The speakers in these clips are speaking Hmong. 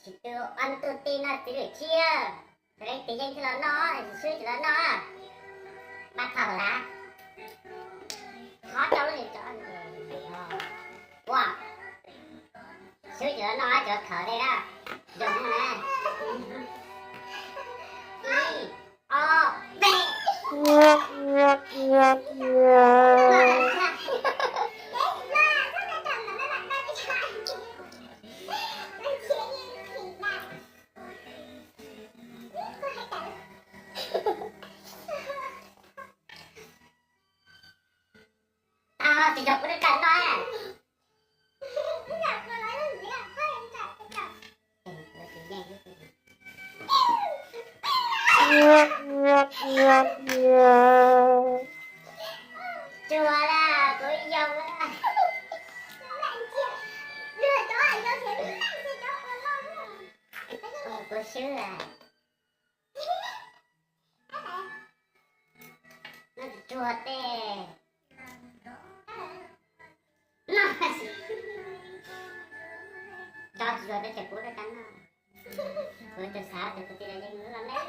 Tsis tu ob tug tij noj txiv lwm tshiab, leej twg yeej thiaj los noj, swb tsis los noj. Pab thaum lav, qhov rau lub li cov ua, swb tsis los noj cov khaws dej na, zoo na. Ib, ob, peb. Tsis yog kuv rau kawm no. Tsuag lawm, kuv yoo lawm. Kuv swb lawm. Noj tsuag tsuag tej. Noj tso tsuag tsuag tej ces kuv rau kab noj. Kuv tsuas xav tias kuv tij laug yeej los lej.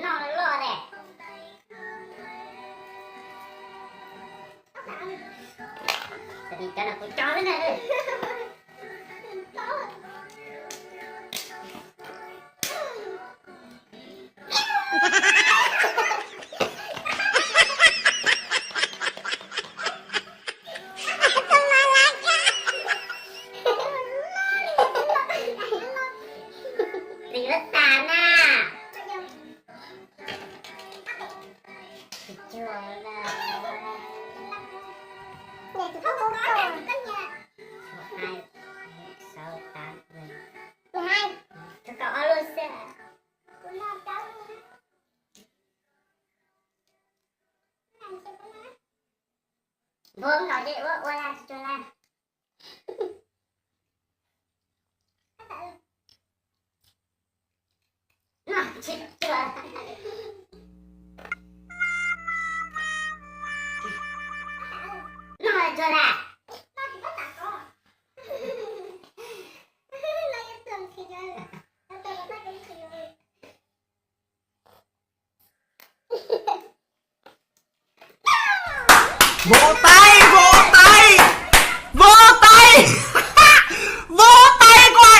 Noj loj loj ne. Cov no kuv cov xwb na. Txiv lub tas na. Tsis tsuag na. Hai, sáu, tám, mười hai. Rau tau ob lub xwb. Npua nkaus ces ua ua la tsis tsuag la. Noj tsis tsuag. Noj tsuag la. Vov taib, vov taib, vov taib, vov taib ko.